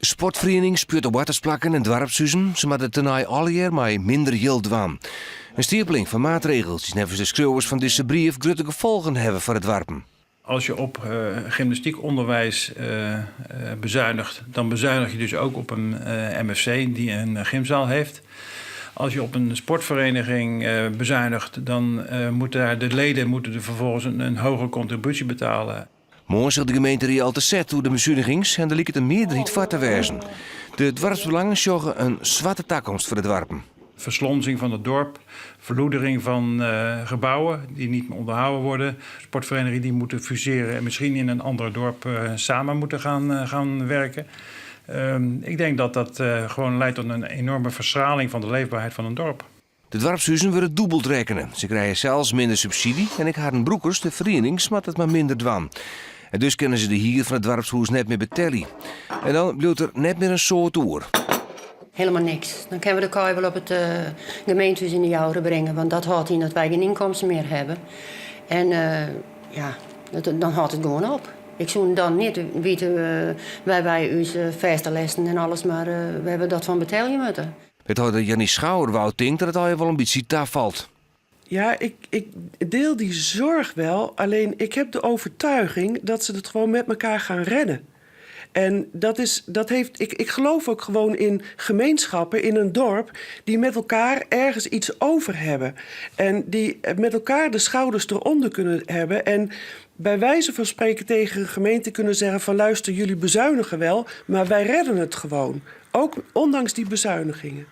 Sportferienings, pjutteboartersplakken en doarpshuzen, se moatte tenei allegear mei minder jild dwaan. In steapeling fan maatregels dy't neffens de skriuwers fan dizze brief grutte gefolgen hawwe foar de doarpen. Als je op gymnastiekonderwijs bezuinigt, dan bezuinig je dus ook op een MFC die een gymzaal heeft. Als je op een sportvereniging bezuinigt, dan moeten daar de leden moeten er vervolgens een hogere contributie betalen. Moarn sil de gemeenterie al te set oer de besunigings en der liket in mearderheid foar te wêzen. De doarpsbelangen sjogge in swarte takomst foar de doarpen. Verslonzing van het dorp, verloedering van gebouwen die niet meer onderhouden worden, sportverenigingen die moeten fuseren en misschien in een ander dorp samen moeten gaan werken. Ik denk dat dat gewoon leidt tot een enorme verschraling van de leefbaarheid van een dorp. De doarpshuzen wurde dûbeld rekkene. Se krije sels minder subsydzje en ek harren brûkers, de ferienings, moatte it mar minder dwaan. En dus kinne se de hier fan it doarpshûs net mear betelje. En dan bliuwt der net mear in soad oer. Helemaal niks. Dan kinne we de kij wol op it gemeentehûs yn De Joure bringe, want dat hâldt yn dat wy gjin ynkomsten mear hawwe. En ja, dan hâldt it gewoan op. Ik soe dan net witte wêr't wy ús fêste lêsten en alles mar wêr't we dat fan betelje moatte. Wethâlder Janny Schouwerwou tinkt dat it allegear wol in bytsje tafalt. Ja, ik deel die zorg wel. Alleen ik heb de overtuiging dat ze het gewoon met elkaar gaan redden. En dat is, dat heeft, ik geloof ook gewoon in gemeenschappen, in een dorp, die met elkaar ergens iets over hebben. En die met elkaar de schouders eronder kunnen hebben. En bij wijze van spreken tegen een gemeente kunnen zeggen van luister, jullie bezuinigen wel, maar wij redden het gewoon. Ook ondanks die bezuinigingen.